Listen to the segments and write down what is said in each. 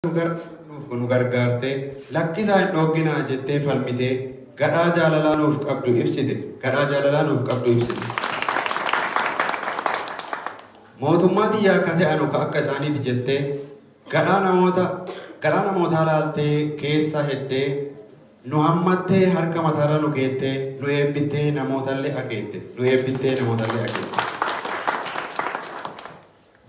Nu gargaartee, lakkisaa hin dhoogginaa jettee falmitee, gadhaa jaalalaa nuuf qabdu ibsite, gadhaa jaalalaa nuuf qabdu ibsite. Mootummaa tiyyaa akka ta'anu ka akka isaaniiti jettee, gadhaa namootaa laaltee keessa heddee, nu hammattee, harka mataarra nu keettee, nu eebbittee namootallee akeette, nu eebbittee namootallee akeette.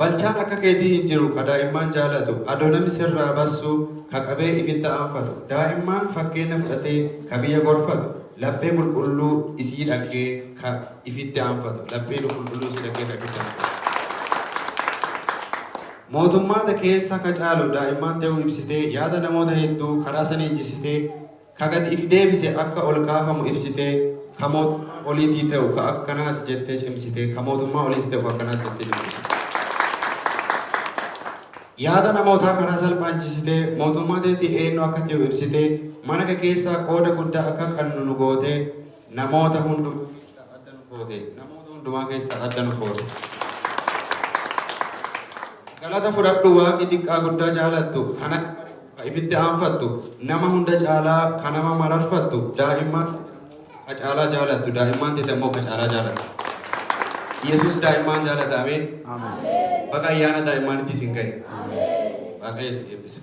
Balchaan akka keetii hin jiru ka daa'imman jaalatu, adoo namni sirraa bassu ka qabee ifitti aanfatu, daa'imman fakkeenya fudhatee ka biyya gorfatu, laphee qulqulluu isii dhaggee ka ifitti aanfatu, laphee qulqulluu isii dhaggee ka ifitti aanfatu. Mootummaata keessa ka caalu daa'imman ta'uu ibsitee, yaada namoota hedduu karaa saniin jisitee, ka gadi if deebise akka ol kaafamu ibsitee, ka mootummaa oliitii ta'u ka akkanaati jettee cimsitee, ka mootummaa oliitii ta'u ka akkanaati jettee cimsite. Yaada namootaa karaa salphaan jisitee, mootummaa teetii eenyu akka ta'u ibsitee, mana kee keessaa qooda guddaa akka qabnu nu gootee, namoota hundumaa keessaa adda nu goote, namoota hundumaa keessaa adda nu goote. Galata fudhadhu, Waaqi xiqqaa guddaa jaalattu, kana ka ifitti aanfattu, nama hunda caalaa ka nama mararfattu, daa'imman ka caalaa jaalattu, daa'imman teete immoo ka caalaa jaalattu. Yesus daa'imman jaalata, ameen. Baga ayyaana daa'immanitti isin ga'e. Waaqayyo isin eebbisa.